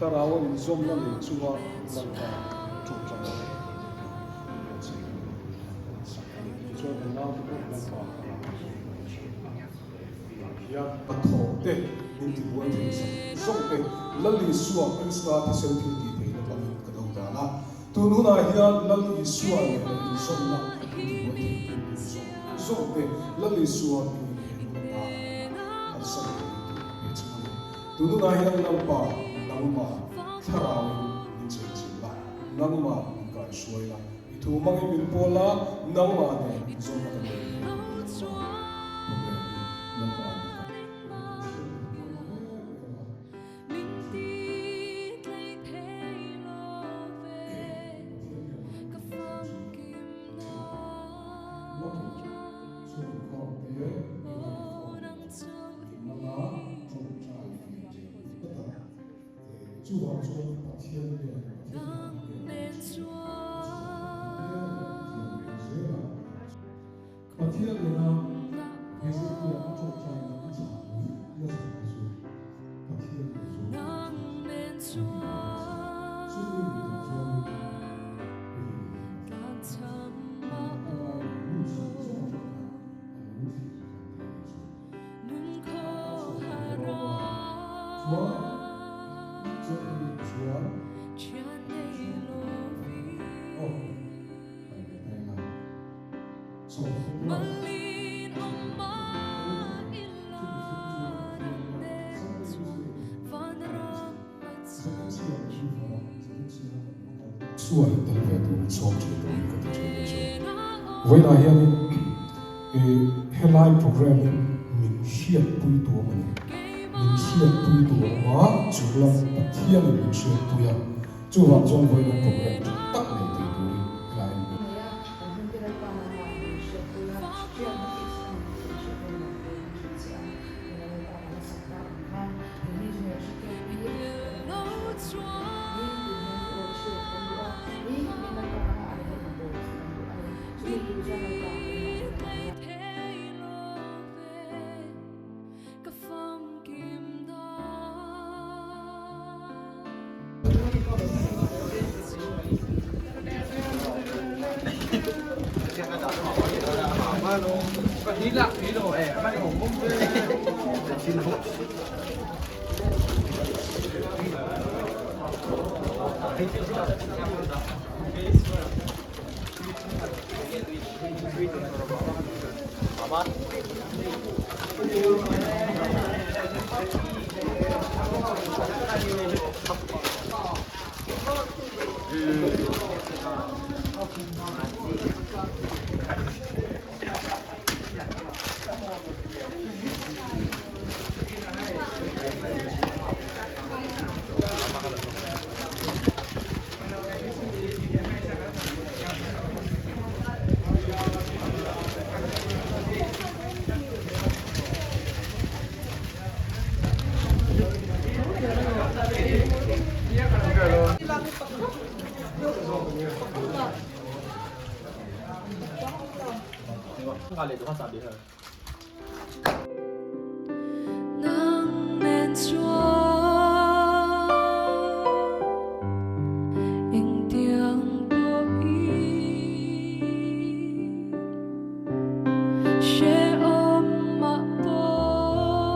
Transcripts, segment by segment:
Thlarau a inzawmna nei chunga Lalpa ṭawngṭang a buatsaih a sak a ni. Tichuan kan naute pawh Lalpa thlarau a inzawmna nei chunga tah hian a thawh te min tibuai thei zawng zawng te Lal Isua Krista thisen thil tih theihna hmangin ka do dan a. Tun hunah hian Lal Isua nena inzawmna min tibuai thei tu zawng zawng te Lal Isua hmingin he hun atana harsatna min tih ve chung a ni. Tun hunah hian Lalpa nangmah thlarauin min cheichilh la, nangmah min kaihruai la, i thu hmangin min pawl la, nangmah nen inzawmna kan nei thei a ni tih Lalpa program hi Lalpa min kaihruai Pathian nena Hezekia a ṭawngṭaina a chhang na chhan te chu Pathian a zawng a chu a ti a ni. Chumi mitah chuanin i rin a ni. Tunlai nu zawng zawng atang khan a lo thlir kan ti a ni chu. Chuan chumi chuan aw Sual tel ve turin sawm thin turin ka ti thin a chu. Vawiinah hianin helai program hi min hriatpui tu awm a ni. Min hriatpui tu a awm a, chunglam Pathianin min hriatpui a. Chuvang chuan vawiin program tha tak nei thei turin helai an hmu. Nei a, kan hun te Lalpa nangmah min hriatpui a, hriatna tih chu a ni tih hriat reng loh pawhin a hrilh che a, tuna Lalpa kan sak ta ang khan keini chu hmel hre tawk hi kan hriat a ni, ni tin hian i aw hriat kan duh a, ni tin Lalpa nangmah leh hei ka bawl chu kan duh a ni, chumi tur chuan Lalpa keimah min a ni a. Kha leh duh kha chahbi kha. Nang nen chuan engtiang pawhin hrehawm mah pawh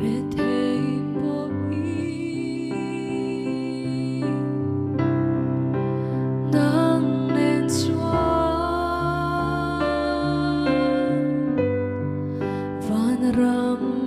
rethei pawhin nang nen chuan vanram.